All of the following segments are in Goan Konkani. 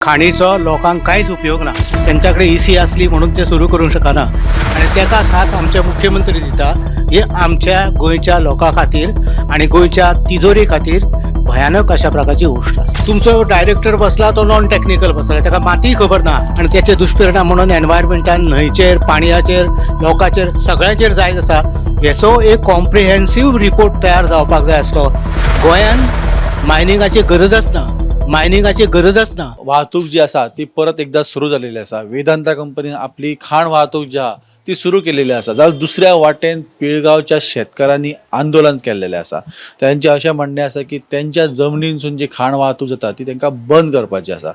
खाणीचो लोकांक कांयच उपयोग ना. तेंच्या कडेन इसी आसली म्हणून ते सुरू करूंक शकना आनी तेका साथ आमचे मुख्यमंत्री दिता. हे आमच्या गोंयच्या लोकां खातीर आनी गोंयच्या तिजोरी खातीर भयानक अशा प्रकारची गोश्ट आसा. तुमचो डायरेक्टर बसला तो नॉन टॅक्निकल बसला, ताका मातीय खबर ना आनी तेचे दुश्परिणाम म्हणून एनवायरमेंटान, न्हंयचेर, पाणयाचेर, लोकांचेर, सगळ्यांचेर जायत आसा. हेचो एक कॉम्प्रिहेन्सीव रिपोर्ट तयार जावपाक जाय आसलो. गोंयान मायनिंगाची गरजच ना, मायनिंगाची गरजच ना. वाहतूक जी आसा ती परत एकदा सुरू जालेली आसा. वेदांता कंपनीन आपली खाण वाहतूक जी आहा ती सुरू केलेली आसा, जाल्यार दुसऱ्या वाटेन पिळगांवच्या शेतकारांनी आंदोलन केल्लेलें आसा. तेंचें अशें म्हणणें आसा की तेंच्या जमनीनसून जी खाण वाहतूक जाता ती तेंकां बंद करपाची आसा.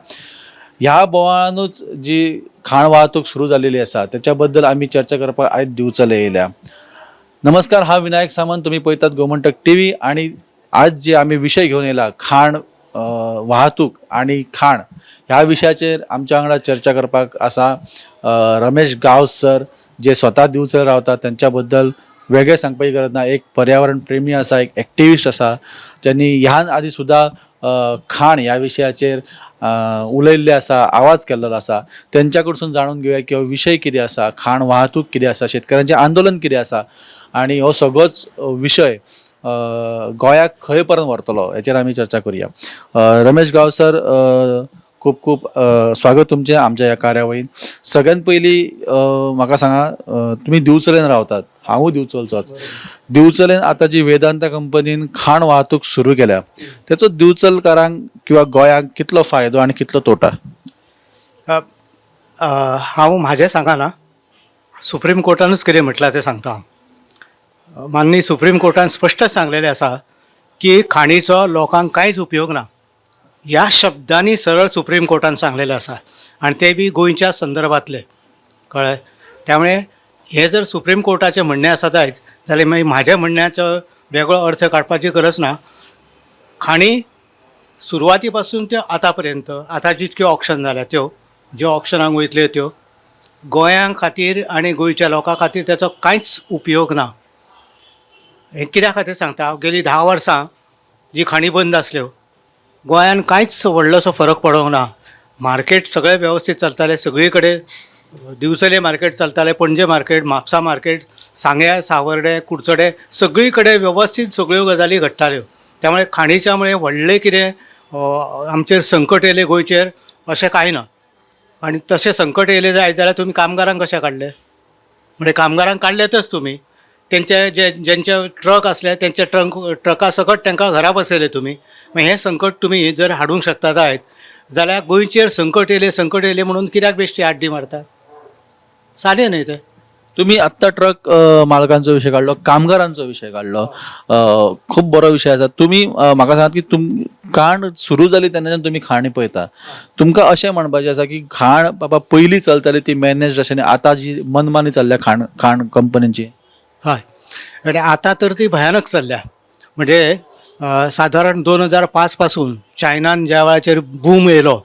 ह्या बोवाळानूच जी खाण वाहतूक सुरू जालेली आसा त्याच्या बद्दल आमी चर्चा करपाक आयज दिवचले येयल्या. नमस्कार, हा विनायक सामंत, तुम्ही पळयतात गोमंतक टीव्ही. आणि आज जे आमी विशय घेवन येयला खाण वाहतूक आणि खाण ह्या विशयाचेर आमच्या वांगडा चर्चा करपाक आसा रमेश गांवस सर, जे स्वता दिवचल रावतात. त्यांच्या बद्दल वेगळें सांगपाची गरज ना. एक पर्यावरण प्रेमी आसा, एक एक्टिविस्ट आसा, ज्यांनी ह्यान आदी सुद्दां खाण ह्या विशयाचेर उलयल्लें आसा, आवाज केल्लो आसा. तेंच्या कडसून जाणून घेवया की हो विशय कितें आसा, खाण वाहतूक कितें आसा, शेतकऱ्यांचें आंदोलन कितें आसा आणि हो सगळोच विशय गोंयाक खंय पर्यंत व्हरतलो हेचेर आमी चर्चा करुया. रमेश गांव सर, खूब खूब स्वागत तुमचें आमच्या ह्या कार्यावळीन. सगळ्यात पयलीं म्हाका सांगा, तुमी दिवचलेन रावतात, हांवूय दिवचलचोच. दिवचलेन आतां जी वेदांता कंपनीन खाण वाहतूक सुरू केल्या तेचो दिवचलकारांक किंवा गोंयांक कितलो फायदो आनी कितलो तोटा? अ, अ, हांव म्हाजें सांगना, सुप्रीम कोर्टानूच कितें म्हटलां तें सांगता हांव. माननीय सुप्रीम कोर्टान स्पश्ट सांगलेलें आसा की खाणीचो लोकांक कांयच उपयोग ना. ह्या शब्दांनी सरळ सुप्रीम कोर्टान सांगलेलें आसा आनी तें बी गोंयच्या संदर्भांतलें, कळ्ळें. त्यामुळे हें जर सुप्रीम कोर्टाचें म्हणणें आसा जायत जाल्यार मागीर म्हाज्या म्हणण्याचो वेगळो अर्थ काडपाची गरज ना. खाणी सुरवाती पासून त्यो आतां पर्यंत, आतां जितक्यो ऑक्शन जाल्या त्यो, ज्यो ऑक्शनाक वयतल्यो त्यो गोंया खातीर आनी गोंयच्या लोकां खातीर तेचो कांयच उपयोग ना. हें कित्या खातीर सांगता, गेलीं 10 वर्सां जी खाणी बंद आसल्यो गोंयान कांयच व्हडलोसो फरक पडोंक ना. मार्केट सगळें वेवस्थीत चलतालें, सगळी कडेन दिवचले मार्केट चलतालें, पणजे मार्केट, म्हापसा मार्केट, सांग्या, सावर्डे, कुडचडे, सगळी कडेन वेवस्थीत सगळ्यो गजाली घडटाल्यो. त्यामुळे खाणीच्या मुळे व्हडलें कितें आमचेर संकट येयलें गोंयचेर अशें कांय ना. आनी तशें संकट येयलें जायत जाल्यार तुमी कामगारांक कशें काडले? म्हणजे कामगारांक काडलेतच तुमी, तेंचे जे जेंचे ट्रक आसले तेंचे ट्रका सकट तांकां घरा बसयले तुमी. मागीर हें संकट तुमी जर हाडूंक शकता जायत जाल्यार गोंयचेर संकट येयलें, संकट येयलें म्हणून कित्याक बेश्टी आड्डी मारता? सादें न्हय तें. तुम्ही आत्ता ट्रक मालकांचो विशय काडलो, कामगारांचो विशय काडलो, खूब बरो विशय आसा. तुमी म्हाका सांगात की तुम खाण सुरू जाली तेन्नाच्यान तुमी खाण पळयता, तुमकां अशें म्हणपाचें आसा की खाण बाबा पयलीं चलताली ती मॅनेज आशिल्ली, आतां जी मनमानी चल्ल्या खाण खाण कंपनीची? हय, आनी आतां तर ती भयानक चल्ल्या. म्हणजे सादारण 2005 पासून चायनान ज्या वेळाचेर बूम येयलो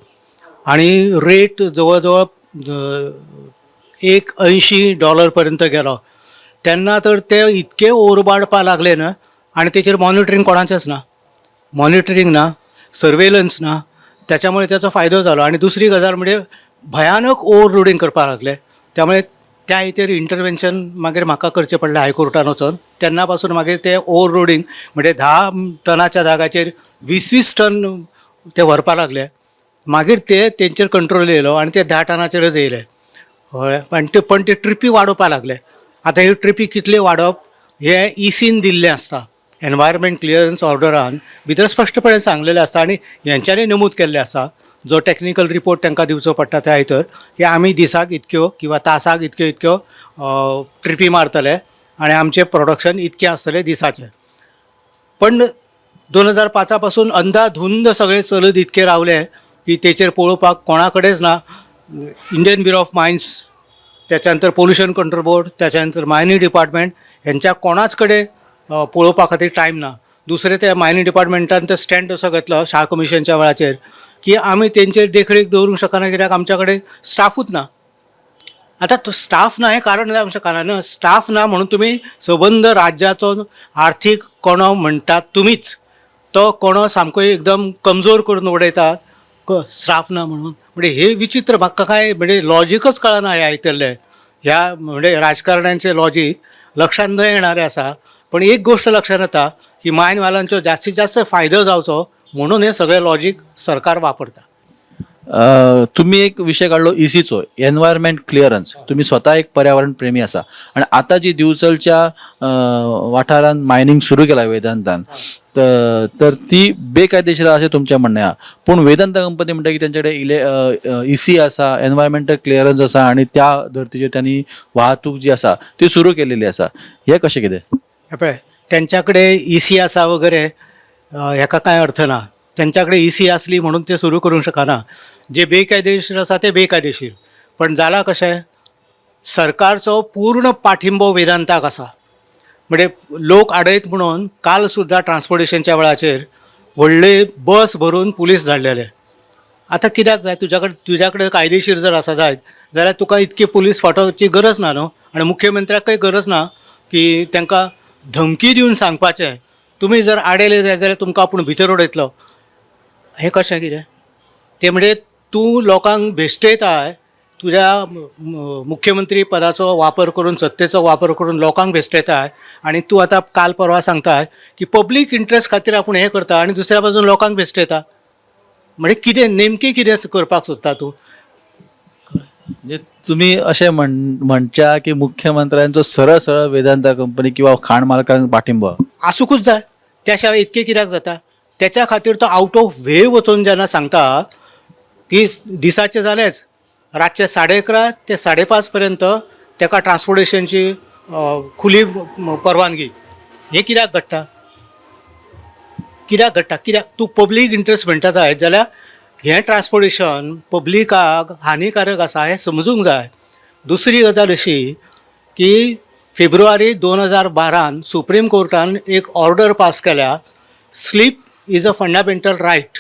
आनी रेट जवळ जवळ 1.80 डॉलर पर्यंत गेलो तेन्ना तर ते इतके ओरबाडपा लागले न्हय. आनी तेचेर मॉनिटरींग कोणाचेंच ना, मॉनिटरींग ना, सर्वेलन्स ना, त्याच्यामुळे त्याचो फायदो जालो. आनी दुसरी गजाल म्हणजे भयानक ओवरलोडींग करपाक लागले. त्यामुळे त्या हितेर इंटरवेन्शन मागीर म्हाका करचें पडलें हायकोर्टान वचोन. तेन्ना पासून मागीर ते ओवरलोडींग म्हणजे 10 टनाच्या जाग्याचेर 20-20 टन ते व्हरपाक लागले. मागीर ते तेंचेर कंट्रोल येयलो आनी ते 10 टनाचेरच येयले. कळ्ळें? पण ते ट्रिपी वाडोवपाक लागले. आतां ह्यो ट्रिपी कितल्यो वाडोवप हें इसीन दिल्लें आसता, एनवायरमेंट क्लियरन्स ऑर्डरान भितर स्पश्टपणे सांगलेलें आसता आनी हेंच्यांनी नमूद केल्लें आसा, जो टॅक्निकल रिपोर्ट तांकां दिवचो पडटा त्या भितर, की आमी दिसाक इतक्यो किंवा तासाक इतक्यो इतक्यो ट्रिपी मारतले आनी आमचें प्रोडक्शन इतकें आसतलें दिसाचें. पण 2005 पासून अंदाधुंद सगळें चलत इतकें रावलें की तेचेर पळोवपाक कोणा कडेच ना. इंडियन ब्युरो ऑफ मायन्स, त्याच्या नंतर पोल्युशन कंट्रोल बोर्ड, त्याच्या नंतर मायनिंग डिपार्टमेंट, हेंच्या कोणाच कडेन पळोवपा खातीर टायम ना. दुसरें, ते मायनिंग डिपार्टमेंटान ते स्टँड असो घेतलो शाह कमिशनच्या वेळाचेर की आमी तेंचेर देखरेख दवरूंक शकना कित्याक आमच्या कडेन स्टाफूच ना. आतां तो स्टाफ ना हें कारण जावंक शकना न्हू. स्टाफ ना म्हणून तुमी सबंद राज्याचो आर्थीक कोणो म्हणटात तुमीच, तो कोणो सामको एकदम कमजोर करून उडयतात. स्टाफ ना म्हणून. म्हणजे हे विचित्र, म्हाका काय म्हणजे लॉजिकच कळना ह्या आयकल्लें. ह्या म्हणजे राजकारण्यांचें लॉजीक लक्षांत न येणारें आसा. पण एक गोश्ट लक्षांत येता की मायनवाल्यांचो जास्तीत जास्त फायदो जावचो म्हणून हें सगळें लॉजीक सरकार वापरता. तुम्ही एक विषय काढलो इसीचो, एन्व्हायरमेंट क्लिअरन्स. तुम्ही स्वतः एक पर्यावरण प्रेमी आसा आणि आता जी दिवचलच्या वाठारान मायनिंग सुरू केला वेदांतान, तर ती बेकायदेशीर अशें तुमचें म्हणणें आहा. पूण वेदांता कंपनी म्हणटा की तेंचे कडेन इसी आसा, एन्व्हायरमेंटल क्लिअरन्स आसा आनी त्या धर्तीचेर त्यांनी वाहतूक जी आसा ती सुरू केलेली आसा. हें कशें कितें? हे पळय, त्यांच्याकडे ईसी आसा वगैरे, हेका कांय अर्थ ना. त्यांच्याकडे ईसी आसली म्हणून ते सुरू करूंक शकना. जे बेकायदेशीर आसा ते बेकायदेशीर. पण जालां कशें, सरकारचो पूर्ण पाठिंबो वेदांताक आसा. म्हणजे लोक आडयत म्हणून काल सुद्दां ट्रान्सपोर्टेशनच्या वेळाचेर व्हडले बस भरून पुलीस धाडलेले. आतां कित्याक जाय तुज्या कडेन? तुज्या कडेन कायदेशीर जर आसा जायत जाल्यार तुका इतकी पुलीस फाटोवची गरज ना न्हू. आनी मुख्यमंत्र्याकय गरज ना की तांकां धमकी दिवन सांगपाचें, तुमी जर आडयले जायत जाल्यार तुमकां आपूण भितर उडयतलो. हें कशें कितें तें? म्हणजे तूं लोकांक भेश्टयताय, तुज्या मुख्यमंत्री पदाचो वापर करून, सत्तेचो वापर करून लोकांक भेश्टयताय आनी तूं आतां काल परवां सांगताय की पब्लीक इंट्रस्ट खातीर आपूण हें करता आनी दुसऱ्या बाजून लोकांक भेश्टयता. म्हणजे कितें नेमकें कितें करपाक सोदता तूं? म्हणजे तुम्ही अशें म्हणच्या की मुख्यमंत्र्यांचो सरळ सरळ वेदांता कंपनी किंवा खाण मालकांक पाठिंबो आसूंकूच जाय. त्या शिवाय इतकें कित्याक जाता? तेच्या खातीर तो आवट ऑफ वे वचून जेन्ना सांगता की दिसाचें जालेंच, रातचें 11:30 ते 5:30 पर्यंत तेका ट्रान्सपोर्टेशनची खुली परवानगी, हें कित्याक घडटा? कित्याक घडटा? कित्याक तूं पब्लीक इंट्रस्ट म्हणटा जायत जाल्यार हें ट्रान्सपोर्टेशन पब्लिकाक हानिकारक आसा हें समजूंक जाय. दुसरी गजाल अशी की फेब्रुवारी 2012 सुप्रीम कोर्टान एक ऑर्डर पास केल्या, sleep is a fundamental right.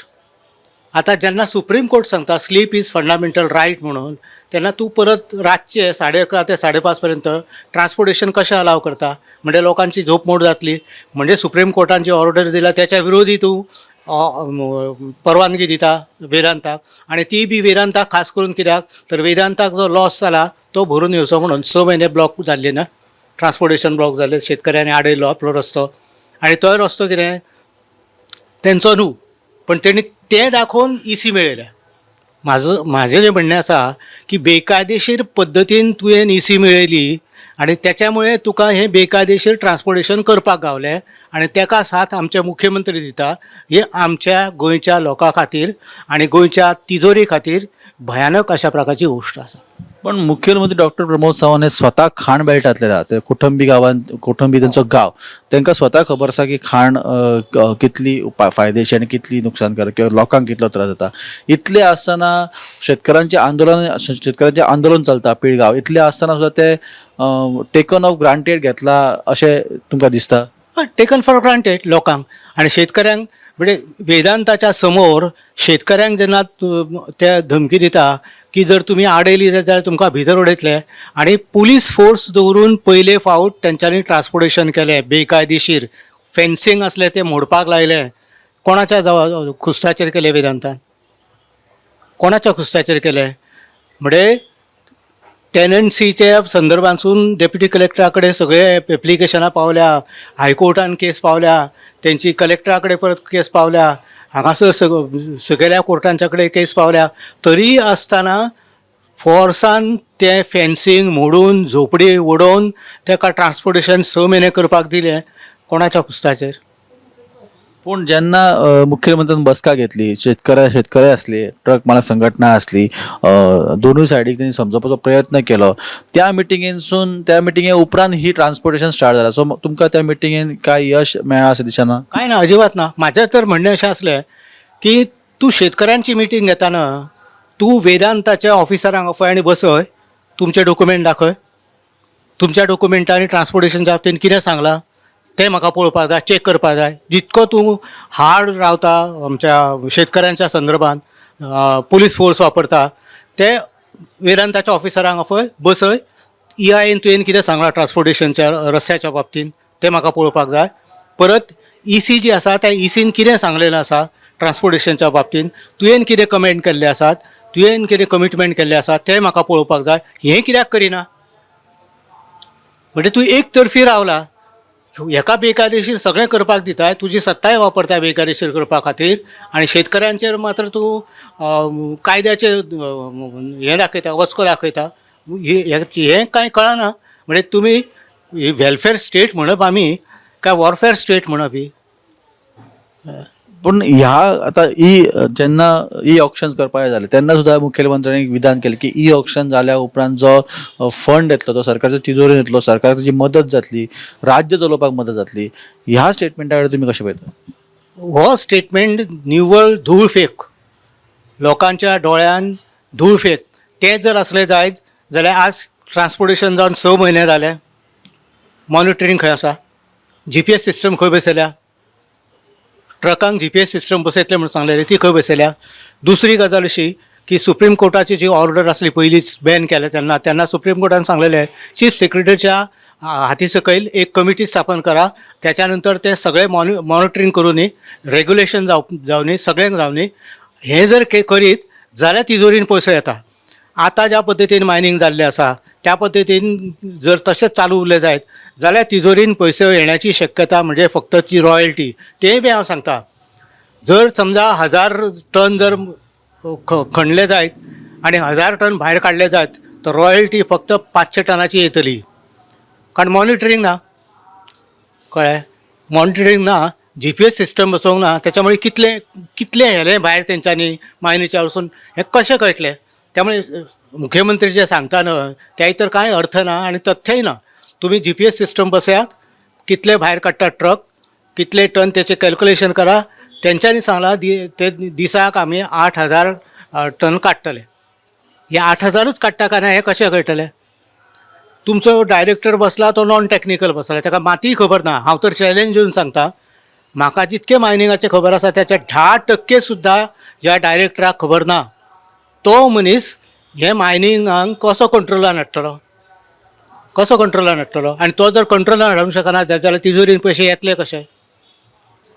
आतां जेन्ना सुप्रीम कोर्ट सांगता स्लीप is fundamental right म्हणून, तेन्ना तूं परत रातचें 11:30 ते 5:30 पर्यंत ट्रान्सपोर्टेशन कशें अलाव करता? म्हणजे लोकांची झोप मोड जातली. म्हणजे सुप्रीम कोर्टान जी ऑर्डर दिल्या त्याच्या विरोधी तूं परवानगी दिता वेदांताक, आनी ती बी वेदांताक खास करून कित्याक तर वेदांताक जो लॉस जाला तो भरून येवचो म्हणून. 6 म्हयने ब्लॉक जाल्ले ना, ट्रान्सपोर्टेशन ब्लॉक जाल्लें, शेतकऱ्यांनी आडयलो आपलो रस्तो आनी तोय रस्तो कितें तेंचो न्हू, पण तेणी तें दाखोवन इसी मेळयल्या. म्हाजें जें म्हणणें आसा की बेकायदेशीर पद्दतीन तुवें इसी मेळयली आनी तेच्या मुळे तुका हें बेकायदेशीर ट्रान्सपोर्टेशन करपाक गावलें आनी तेका साथ आमचे मुख्यमंत्री दिता. हें आमच्या गोंयच्या लोकां खातीर आनी गोंयच्या तिजोरी खातीर भयानक अशा प्रकारची गोश्ट आसा. पण मुख्यमंत्री डॉक्टर प्रमोद सावंत हे स्वतः खाण बेल्टांतले राहते, कोठंबी गांवांत, कोठंबी तेंचो गांव. तांकां स्वतः खबर आसा की खाण कितली फायदेशीर आनी कितली नुकसानकारक किंवा लोकांक कितलो त्रास जाता. इतलें आसतना शेतकऱ्यांचें आंदोलन चलता पिळगांव, इतलें आसतना सुद्दां ते टेकन ऑफ ग्रांटेड घेतला अशें तुमकां दिसता? टेकन फॉर ग्रांटेड लोकांक आनी शेतकऱ्यांक. म्हणजे वेदांताच्या समोर शेतकऱ्यांक जेन्ना ते धमकी दिता की जर तुमी आडयली जाल्यार तुमकां भितर उडयतले, आनी पुलीस फोर्स दवरून पयले फावट तेंच्यांनी ट्रान्सपोर्टेशन केलें बेकायदेशीर, फेन्सींग आसलें तें मोडपाक लायलें. कोणाच्या खुस्ताचेर केलें वेदांतान? कोणाच्या खुस्ताचेर केलें? म्हणजे टेनन्सीच्या संदर्भांतसून डेप्युटी कलेक्टरा कडेन सगळे एप्लिकेशनां पावल्या, हायकोर्टान केस पावल्या, तेंची कलेक्टरा कडेन परत केस पावल्या, हांगासर सगळ्या कोर्टांच्या कडेन केस पावल्या, तरी आसतना फोर्सान तें फेन्सींग मोडून झोपडी उडोवन तेका ट्रान्सपोर्टेशन 6 म्हयने करपाक दिलें. कोणाच्या खुस्ताचेर? पूण जेन्ना मुख्यमंत्र्यान बसका घेतली, शेतकरी आसले, ट्रक मालक संघटना आसली, दोनूय सायडीक तेणी समजोवपाचो प्रयत्न केलो. त्या मिटिंगे उपरांत ही ट्रान्सपोर्टेशन स्टार्ट जाला. सो तुमकां त्या मिटिंगेन काय यश मेळ्ळां अशें दिसना? कांय ना, अजिबात ना. म्हाजें तर म्हणणें अशें आसलें की तूं शेतकऱ्यांची मिटींग घेताना तूं वेदांताच्या ऑफिसरांक आपय आनी बसय, तुमचे डॉक्युमेंट दाखय, तुमच्या डॉक्युमेंटांनी ट्रान्सपोर्टेशनच्या बाबतीन कितें सांगलां तें म्हाका पळोवपाक जाय, चॅक करपाक जाय. जितको तूं हार्ड रावता आमच्या शेतकऱ्यांच्या संदर्भात, पुलीस फोर्स वापरता, ते वेदांताच्या ऑफिसरांक आपय, बसय, ईआयएन तुवें कितें सांगलां ट्रान्सपोर्टेशनच्या रस्त्याच्या बाबतीन तें म्हाका पळोवपाक जाय. परत ईसी जी आसा त्या ईसीन कितें सांगलेलें आसा ट्रान्सपोर्टेशनच्या बाबतींत तुवें कितें कमेंट केल्ले आसात, तुवें कितें कमिटमेंट केल्ले आसा तें म्हाका पळोवपाक जाय. हें कित्याक करिना? म्हणजे तूं एक तर्फी रावला. हेका बेकायदेशीर सगळें करपाक दिताय, तुजी सत्ताय वापरता बेकायदेशीर करपा खातीर आनी शेतकऱ्यांचेर मात्र तूं कायद्याचे हें दाखयता, वचको दाखयता. हें कांय कळना. म्हणजे तुमी वेलफेर स्टेट म्हणप आमी काय वॉरफेअर स्टेट म्हणप ही? पूण ह्या आतां ई जेन्ना ई ऑक्शन करपाक जालें तेन्ना सुद्दां मुखेलमंत्र्यांनी एक विधान केलें की ई ऑक्शन जाल्या उपरांत जो फंड येतलो तो सरकारच्या तिजोरेन येतलो, सरकाराक ताची मदत जातली, राज्य चलोवपाक मदत जातली. ह्या स्टेटमेंटा कडेन तुमी कशें पळयता? हो स्टेटमेंट निव्वळ धूळ फेक, लोकांच्या दोळ्यान धूळ फेक. तें जर आसलें जायत जाल्यार आज ट्रान्सपोर्टेशन जावन 6 म्हयने जाले, मॉनिटरींग खंय आसा? जीपीएस सिस्टम खंय बसयल्या? ट्रकांक जीपीएस सिस्टम बसयतले म्हणून सांगलेलें, ती खंय बसयल्या? दुसरी गजाल अशी की सुप्रीम कोर्टाची जी ऑर्डर आसली पयलींच बॅन केलें तेन्ना, तेन्ना सुप्रीम कोर्टान सांगलेलें चीफ सेक्रेटरीच्या हाती सकयल एक कमिटी स्थापन करा, त्याच्या नंतर ते सगळे मॉनिटरींग करूनी, रेग्युलेशन जावनी, सगळें जावनी. हें जर करीत जाल्यार तिजोरीन पयसो येता. आतां ज्या पद्दतीन मायनींग जाल्लें आसा त्या पद्दतीन जर तशेंच चालू उरलें जायत जाल्यार तिजोरीन पयशे येण्याची शक्यता म्हणजे फक्त ती रॉयल्टी. तेंय बी हांव सांगता, जर समजा 1000 टन जर खणले जायत आनी 1000 टन भायर काडले जायत तर रॉयल्टी फक्त 500 टनाची येतली, कारण मॉनिटरींग ना. कळ्ळें? मॉनिटरींग ना, जीपीएस सिस्टम बसोवंक ना. त्याच्यामुळे कितले कितले हेलें भायर तेंच्यांनी मायनीच्या वचून हें कशें कळटलें? त्यामुळे मुख्यमंत्री जे सांगता न्हय त्याय तर कांय अर्थ ना आनी तथ्यय ना. तुमी जीपीएस सिस्टम बसयात, कितले भायर काडटा ट्रक, कितले टन तेचें कॅल्कुलेशन करा. तेंच्यांनी सांगलां ते दिसाक आमी 8000 टन काडटले. हे 8000ूच काडटा काय ना हें कशें कळटलें? तुमचो डायरेक्टर बसला तो नॉन टॅक्निकल बसला, ताका मातीय खबर ना. हांव तर चॅलेंज दिवन सांगता, म्हाका जितकें मायनिंगाचें खबर आसा त्याच्या 10% सुद्दां ज्या डायरेक्टराक खबर ना तो मनीस हे मायनिंगाक कसो कंट्रोलान हाडटलो? कसो कंट्रोलान हाडटलो? आनी तो जर कंट्रोलान हाडूंक शकना जाल्यार तिजोरीन पयशे येतले कशे?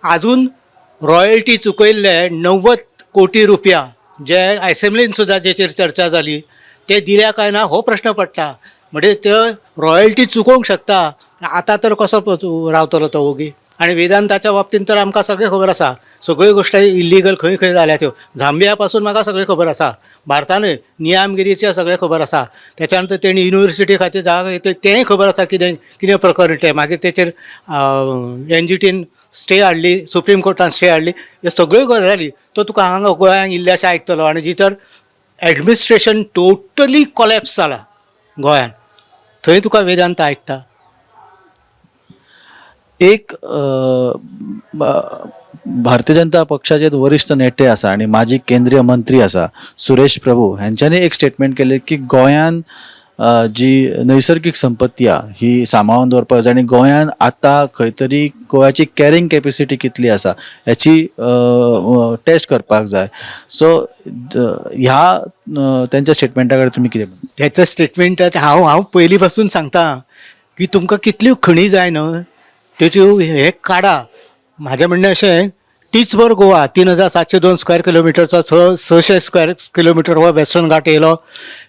आजून रॉयल्टी चुकयल्ले 90 कोटी रुपया जे एसेंब्लीन सुद्दां जेचेर चर्चा जाली ते दिल्या काय ना हो प्रश्न पडटा. म्हणजे ते रॉयल्टी चुकोवंक शकता, आतां तर कसो रावतलो तो ओगी? आनी वेदांताच्या बाबतींत तर आमकां सगळें खबर आसा, सगळ्यो गोश्टी इल्लिगल खंय खंय जाल्या त्यो. झांबिया पासून म्हाका सगळें खबर आसा, भारतानूय नियामगिरीचें सगळें खबर आसा. त्याच्या नंतर तेणी युनिवर्सिटी खातीर जागा घेतली तेंय खबर आसा, कितें कितें प्रकरण तें. मागीर तेचेर एनजीटीन स्टे हाडली, सुप्रीम कोर्टान स्टे हाडली. ह्यो सगळ्यो गजाली तो तुका हांगा गोंयांत इल्लेशें आयकतलो. आनी जितर एडमिनिस्ट्रेशन टोटली कॉलेप्स जाला गोंयान, थंय तुका वेदांत आयकता. एक भारतीय जनता पक्षाचे वरिश्ठ नेते आसा आनी माजी केंद्रीय मंत्री आसा सुरेश प्रभू हेंच्यांनी एक स्टेटमेंट केलें की गोंयान जी नैसर्गीक संपत्ती आहा ही सांबाळून दवरपाक जाय आनी गोंयान आतां खंय तरी गोंयाची कॅरिंग कॅपेसिटी कितली आसा हेची टेस्ट करपाक जाय. सो ह्या तेंच्या स्टेटमेंटा कडेन तुमी कितें म्हणटा? त्याचं स्टेटमेंट हांव पयलीं पासून सांगता की तुमकां कितल्यो खणी जाय न्हय तेच्यो हे काडा. म्हाजें म्हणणें अशें, टिचबर गोवा 3702 स्क्वेअर किलोमिटरचो 600 स्क्वेअर किलोमिटर हो वेस्टर्न घाट येयलो,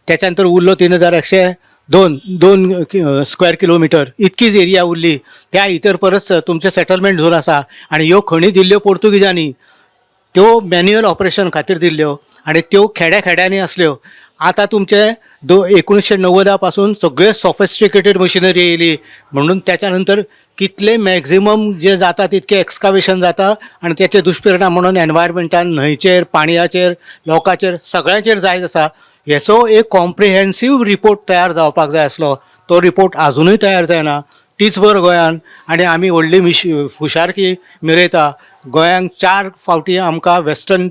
त्याच्या नंतर उरलो 3102 दोन स्क्वेअर किलोमिटर इतकीच एरिया उरली. त्या भितर परत तुमचें सेटलमेंट झोन आसा. आनी ह्यो खणी दिल्ल्यो पोर्तुगीजांनी, त्यो मॅन्युअल ऑपरेशन खातीर दिल्ल्यो आनी त्यो खेड्या खेड्यांनी आसल्यो. आतां तुमचे 1990 पासून सगळे सॉफिस्टिकेटेड मशिनरी येयली, म्हणून त्याच्या नंतर कितले मॅक्झिमम जे जाता तितके एक्सकावेशन जाता आनी तेचे दुश्परिणाम म्हणून एनवायरमेंटान, न्हंयचेर, पाणयाचेर, लोकांचेर, सगळ्यांचेर जायत आसा. हेचो एक कॉम्प्रिहेन्सीव रिपोर्ट तयार जावपाक जाय आसलो, तो रिपोर्ट आजुनूय तयार जायना टिचबर गोंयान. आनी आमी व्हडली फुशारकी मिरयता. गोंयांक 4 फावटी आमकां वेस्टर्न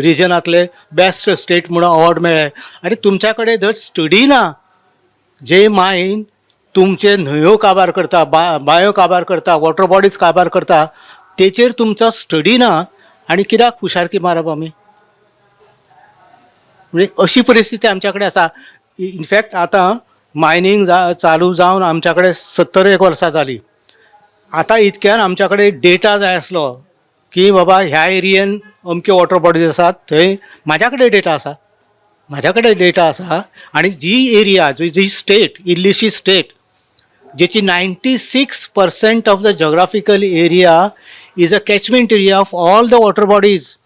रिजनांतले बेस्ट स्टेट म्हणून अवॉर्ड मेळ्ळे. आरे तुमच्या कडेन धड स्टडी ना. जे मायन तुमचे न्हंयो काबार करता, बांयो काबार करता, वॉटर बॉडीज काबार करता, तेचेर तुमचो स्टडी ना आनी कित्याक फुशारकी मारप आमी? म्हणजे अशी परिस्थिती आमच्या कडेन आसा. इनफॅक्ट आतां मायनींग चालू जावन आमच्या कडेन 70 वर्सां जालीं. आतां इतक्यान आमच्या कडेन डेटा जाय आसलो की बाबा ह्या एरियेन अमक्यो वॉटर बॉडीज आसात थंय म्हाज्या कडेन डेटा आसा, म्हाज्या कडेन डेटा आसा. आनी जी एरिया जी जी state इल्लीशी state जेची 96% of the geographical area is a catchment area of all the water bodies,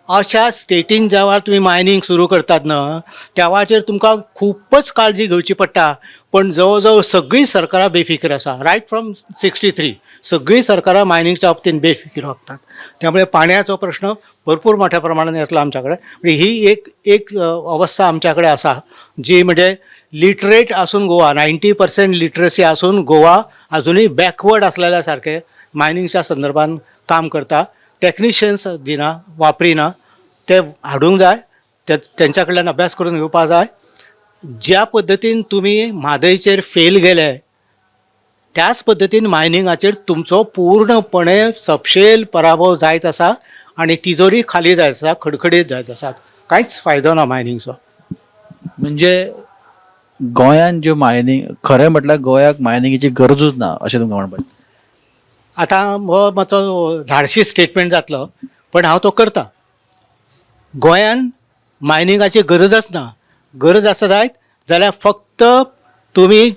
अशा स्टेटीन ज्या वेळार तुमी मायनींग सुरू करतात न्हय त्या वेळाचेर तुमकां खुबच काळजी घेवची पडटा. पण जवळ जवळ सगळीं सरकारां बेफिकीर आसा. रायट फ्रॉम 63 सगळीं सरकारां मायनिंगच्या बाबतीन बेफिकीर वागतात. त्यामुळे पाण्याचो प्रश्न भरपूर मोठ्या प्रमाणात येतलो आमच्या कडेन. म्हणजे ही एक एक अवस्था आमच्या कडेन आसा जी म्हणजे लिटरेट आसून गोवा 90% लिटरसी आसून गोवा अजुनूय बॅकवर्ड आसलेल्या सारकें मायनिंगच्या संदर्भान काम करता. टॅक्निशियन्स दिना, वापरिना. ते हाडूंक जाय, ते तेंच्या कडल्यान अभ्यास करून घेवपा जाय. ज्या पद्दतीन तुमी म्हादयचेर फेल गेले त्याच पद्दतीन मायनिंगाचेर तुमचो पूर्णपणे सपशेल पराभव जायत आसा आनी तिजोरी खाली जायत आसा, खडखडीत जायत आसा. कांयच फायदो ना मायनिंगचो. म्हणजे गोंयान ज्यो मायनींग, खरें म्हटल्यार गोंयाक मायनिंगेची गरजूच ना अशें तुमकां म्हणपाचें? आतां हो मातसो धाडशी स्टेटमेंट जातलो, पण हांव तो करता. गोंयान मायनिंगाची गरजच ना. गरज आसा जायत जाल्यार फक्त तुमी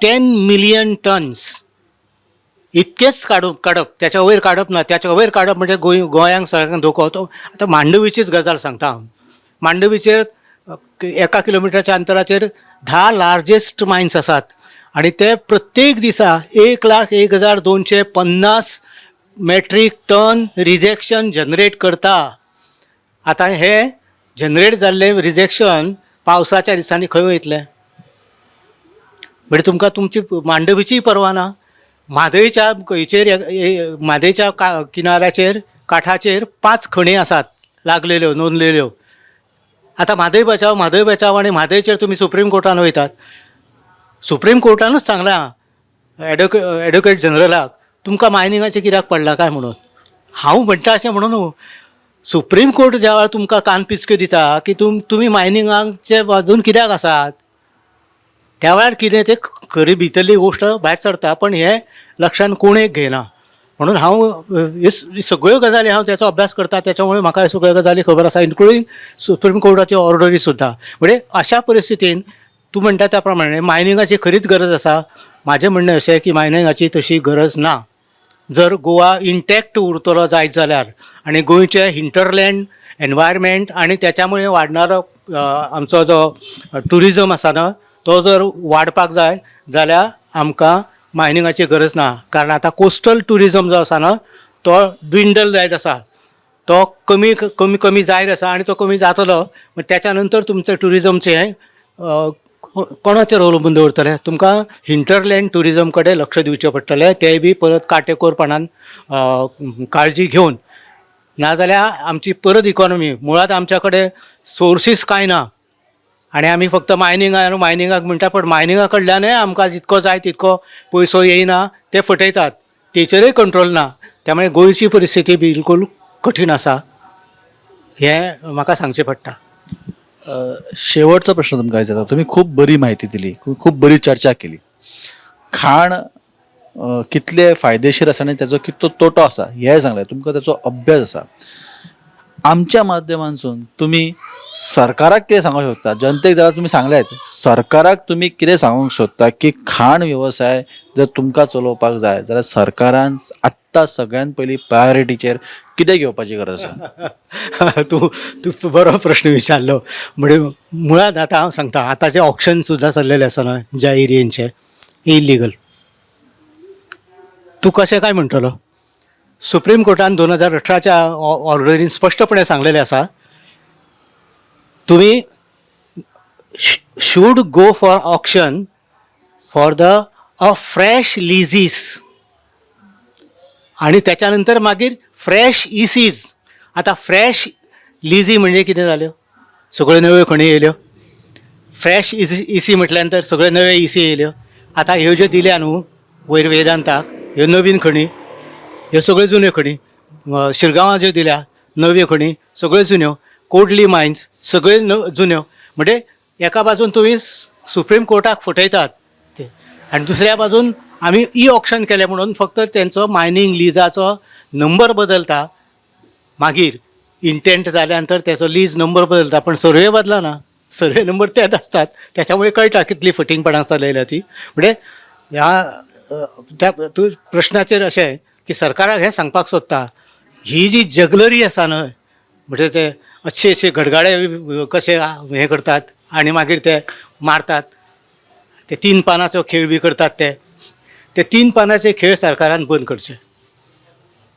10 मिलियन टन्स इतकेच काडप, त्याच्या वयर काडप ना. त्याच्या वयर काडप म्हणजे गोंयांक सगळ्यांक धोको. तो आतां मांडवीचीच गजाल सांगता हांव. मांडवीचेर एका किलोमिटराच्या अंतराचेर 10 लार्जेस्ट मायन्स आसात आनी ते प्रत्येक दिसा 1,01,250 मेट्रीक टन रिजेक्शन जनरेट करता. आतां हे जनरेट जाल्लें रिजेक्शन पावसाच्या दिसांनी खंय वयतलें? म्हणजे तुमकां तुमची मांडवीचीय पर्वा ना. म्हादयच्या हेचेर, म्हादयच्या किनाऱ्याचेर, काठाचेर पांच खणी आसात लागलेल्यो, नोंदलेल्यो. आतां म्हादय बचाव, म्हादय बचाव आनी म्हादयचेर तुमी सुप्रीम कोर्टान वयतात. सुप्रीम कोर्टानूच सांगलां एडवोकेट जनरलाक, तुमकां मायनिंगाचें कित्याक पडलां काय म्हणून. हांव म्हणटा अशें म्हणून न्हू, सुप्रीम कोर्ट ज्या वेळार तुमकां कान पिचक्यो दिता की तुमी मायनिंगाचे बाजून कित्याक आसात, त्या वेळार कितें तें खरी भितरली गोश्ट भायर सरता. पण हें लक्षान कोण एक घेयना. म्हणून हांव ह्यो सगळ्यो गजाली हांव तेचो अभ्यास करता, त्याच्यामुळे म्हाका ह्यो सगळ्यो गजाली खबर आसा, इन्क्लुडींग सुप्रीम कोर्टाच्यो ऑर्डरी सुद्दां. म्हणजे अशा परिस्थितीन तूं म्हणटा त्या प्रमाणे मायनिंगाची खरीच गरज आसा. म्हाजें म्हणणें अशें की मायनिंगाची तशी गरज ना. जर गोवा इंटॅक्ट उरतलो जायत जाल्यार आनी गोंयचें हिंटरलँड एनवायरमेंट आनी त्याच्यामुळे वाडणारो आमचो जो ट्युरिजम आसा न्हय तो जर वाडपाक जाय जाल्यार आमकां मायनिंगाची गरज ना. कारण आतां कोस्टल ट्युरिजम जो आसा न्हय तो dwindle जायत आसा, तो कमी कमी कमी जायत आसा आनी तो कमी जातलो. त्याच्या नंतर तुमचें ट्युरिजमचें हें कोणाचेर अवलंबून दवरतलें? तुमकां हिंटरलँड ट्युरिजम कडेन लक्ष दिवचें पडटलें, तेंय बी परत काटेकोरपणान काळजी घेवन. नाजाल्यार आमची परत इकॉनॉमी, मुळांत आमच्या कडेन सोर्सीस कांय ना आनी आमी फक्त मायनिंग मायनिंगाक म्हणटा, पण मायनिंगा कडल्यानय आमकां जितको जाय तितको पयसो येयना. ते फटयतात, तेचेरय कंट्रोल ना. त्यामुळे गोंयची परिस्थिती बिलकूल कठीण आसा हें म्हाका सांगचें पडटा. शेवटचा प्रश्न तुमकां विचारता. तुमी खूब बरी म्हायती दिली, खूब बरी चर्चा केली. खाण कितले फायदेशीर आसा आनी ताचो कितलो तोटो आसा हें सांगलें. तुमकां ताचो अभ्यास आसा. आमच्या माध्यमांसून तुमी सरकाराक कितें सांगूंक शकता? जनतेक जाल्यार तुमी सांगलेंच, सरकाराक तुमी कितें सांगूंक सोदता की खाण वेवसाय जर तुमकां चलोवपाक जाय जाल्यार सरकारान आत्तां सगळ्यान पयलीं प्रायोरिटीचेर कितें घेवपाची गरज आसा? तूं तूं बरो प्रश्न विचारलो. म्हणजे मुळांत आतां हांव सांगता, आतांचें ऑक्शन सुद्दां चल्लेलें आसा न्हय ज्या एरियेंचें इलिगल, तूं कशें काय म्हणटलो? सुप्रीम कोर्टान 2018च्या ऑर्डरीन स्पश्टपणे सांगलेलें आसा, तुमी should go for auction for the a fresh leases आणि त्याच्या नंतर मागीर फ्रेश इसीज. आतां फ्रेश लिजी म्हणजे कितें जाल्यो? सगळ्यो नव्यो खणी येयल्यो. फ्रेश इसी म्हटल्या नंतर सगळ्यो नव्यो इसी येयल्यो. आतां ह्यो ज्यो दिल्या न्हू वयर वेदांताक, ह्यो नवीन खणी, ह्यो सगळ्यो जुन्यो खणी. शिरगांवां ज्यो दिल्या नव्यो खणी, सगळ्यो जुन्यो. कोडली मायन्स सगळ्यो जुन्यो. म्हणजे एका बाजून तुमी सुप्रीम कोर्टाक फटयतात ते आनी दुसऱ्या बाजून आमी ई ऑक्शन केलें म्हणून फक्त तेंचो मायनींग लिजाचो नंबर बदलता. मागीर इंटेंट जाल्यानंतर त्याचो लीज नंबर बदलता, पण सर्वे बदला ना, सर्वे नंबर तेच असतात. त्याच्यामुळे कळटा कितली फटींगपणां चलयल्या ती. म्हणजे ह्या त्या तूं प्रश्नाचेर अशें की सरकाराक हें सांगपाक सोदता, ही जी जगलरी आसा न्हय, म्हणजे ते अच्छे अच्छे गडगाडे कशे हें करतात आनी मागीर ते मारतात, ते तीन पानाचो खेळ बी करतात, ते ते तीन पानाचे खेळ सरकारान बंद करचे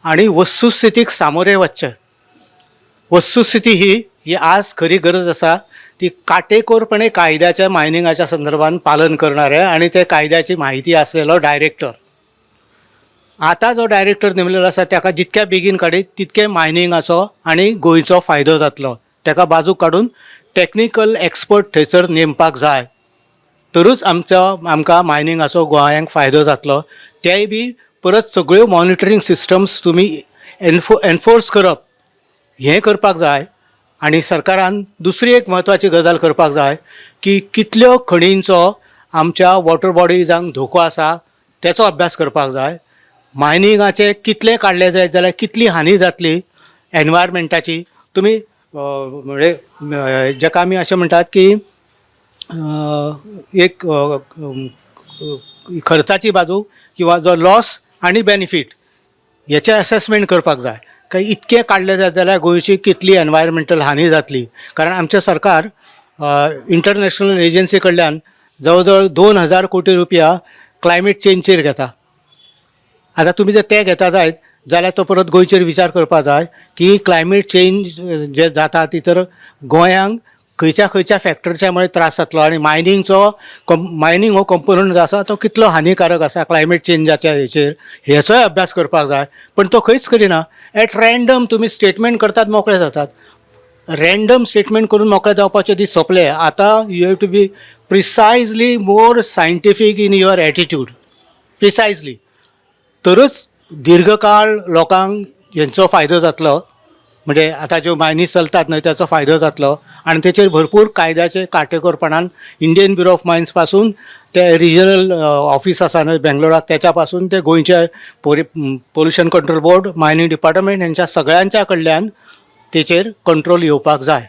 आनी वस्तुस्थितीक सामोरे वचचें. वस्तुस्थिती ही ही आज खरी गरज आसा ती काटेकोरपणे कायद्याच्या मायनिंगाच्या संदर्भात पालन करणारे आनी ते कायद्याची माहिती आसलेलो डायरेक्टर. आतां जो डायरेक्टर नेमलेलो आसा ताका जितक्या बेगीन काडीत तितके मायनिंगाचो आनी गोंयचो फायदो जातलो. ताका बाजूक काडून टॅक्निकल एक्सपर्ट थंयसर नेमपाक जाय, तरूच आमचो आमकां मायनिंगाचो गोंयांक फायदो जातलो. तेय बी परत सगळ्यो मॉनिटरींग सिस्टम्स तुमी एनफोर्स करप हें करपाक जाय. आनी सरकारान दुसरी एक म्हत्वाची गजाल करपाक जाय की कितल्यो खणींचो आमच्या वॉटर बॉडीजांक धोको आसा तेचो अभ्यास करपाक जाय. मायनिंगाचे कितले काडले जायत जाल्यार कितली हानी जातली एनवायरमेंटाची. तुमी म्हणजे जाका आमी अशें म्हणटात की एक खर्चाची बाजू किंवा जो लॉस आनी बेनिफीट हेचें एसेसमेंट करपाक जाय. काय इतकें काडलें जायत जाल्यार गोंयची कितली एनवायरमेंटल हानी जातली. कारण आमचें सरकार इंटरनॅशनल एजन्सी कडल्यान जवळ जवळ 2000 कोटी रुपया क्लायमेट चेंजीचेर घेता. आतां तुमी जर ते घेता जायत जाल्यार तो परत गोंयचेर विचार करपा जाय की क्लायमेट चेंज जे जाता ती तर गोंयांक खंयच्या खंयच्या फॅक्टरच्या मुळे त्रास जातलो आनी मायनिंगचो मायनींग हो कंपोनंट जो आसा तो कितलो हानिकारक आसा क्लायमेट चेंजाच्या हेचेर, हेचोय अभ्यास करपाक जाय. पण तो खंयच करिना. एट रँडम तुमी स्टेटमेंट करतात, मोकळे जातात. रँडम स्टेटमेंट करून मोकळे जावपाचे दीस सोंपले. आतां you have to be precisely more scientific in your attitude, precisely, तरच दीर्घकाळ लोकांक हेंचो फायदो जातलो. म्हणजे आतां ज्यो मायनी चलतात न्हय ताचो फायदो जातलो. आनी तेचेर भरपूर कायद्याचे काटेकोरपणान इंडियन ब्युरो ऑफ मायन्स पासून ते रिजनल ऑफीस आसा न्हय बेंगलोराक, तेच्या पासून ते गोंयचे Pollution Control Board, Mining Department हेंच्या सगळ्यांच्या कडल्यान तेचेर कंट्रोल येवपाक जाय,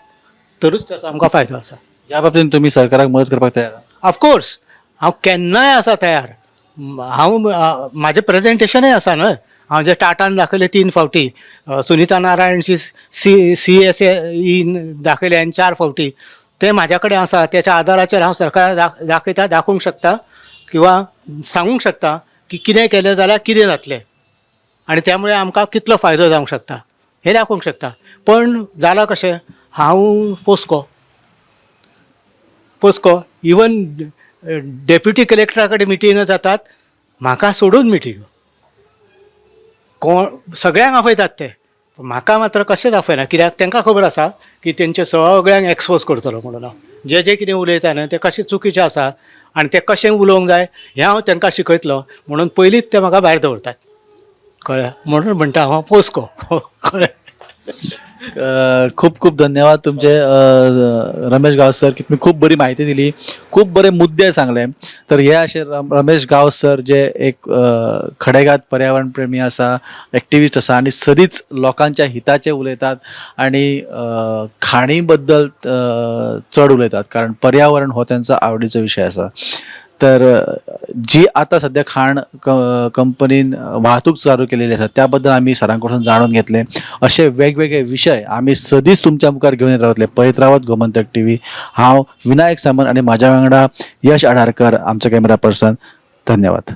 तरूच ताचो आमकां फायदो आसा. ह्या बाबतींत तुमी सरकाराक मदत करपाक तयार आहा? ऑफकोर्स, हांव केन्नाय आसा तयार. हांव म्हाजें प्रेजेंटेशनय आसा न्हय, हांव जे टाटान दाखयलें तीन फावटी, सुनिता नारायणची CCSE दाखयलें हांवें चार फावटी, तें म्हाज्या कडेन आसा. तेच्या आदाराचेर हांव सरकाराक दाखयता, दाखोवंक शकता किंवा सांगूंक शकता की कितें केलें जाल्यार कितें जातलें आनी त्यामुळे आमकां कितलो फायदो जावंक शकता हें दाखोवंक शकता. पण जालां कशें, हांव पोसको पोसको. इवन डेप्युटी कलेक्टरा कडेन मिटिंगो जातात, म्हाका सोडून मिटिंगो. कोण सगळ्यांक आपयतात ते, पूण म्हाका मात्र कशेंच आपयना. कित्याक तांकां खबर आसा की तेंचे सगळ्यांक एक्सपोज करतलो म्हणून हांव जे जे कितें उलयता न्हय तें कशें चुकीचें आसा आनी तें कशें उलोवंक जाय हें हांव तांकां शिकयतलो म्हणून पयलींच ते म्हाका भायर दवरतात. कळ्ळें? म्हणून म्हणटा हांव पोसको. कळ्ळें? खूप खूप धन्यवाद तुमचे, रमेश गांवस सर, की तुम्ही खूप बरी माहिती दिली, खूप बरे मुद्दे सांगले. तर हे अशे रमेश गांवस सर जे एक खडेगात पर्यावरण प्रेमी आसा, एक्टिविस्ट आसा आनी सदींच लोकांच्या हिताचे उलयतात आनी खाणी बद्दल चड उलयतात, कारण पर्यावरण हो त्यांचा आवडीचो विशय आसा. तर जी आता सध्या खाण कंपनीन वाहतूक चालू केलेली आसा त्याबद्दल आमी सरां कडसून जाणून घेतले. असे वेगवेगळे विशय आमी सदींच तुमच्या मुखार घेवन येत रावतले. पळयत रावत गोमंतक टीव्ही. हांव विनायक सामंत आनी म्हाज्या वांगडा यश आडारकर, आमचो कॅमेरा पर्सन. धन्यवाद.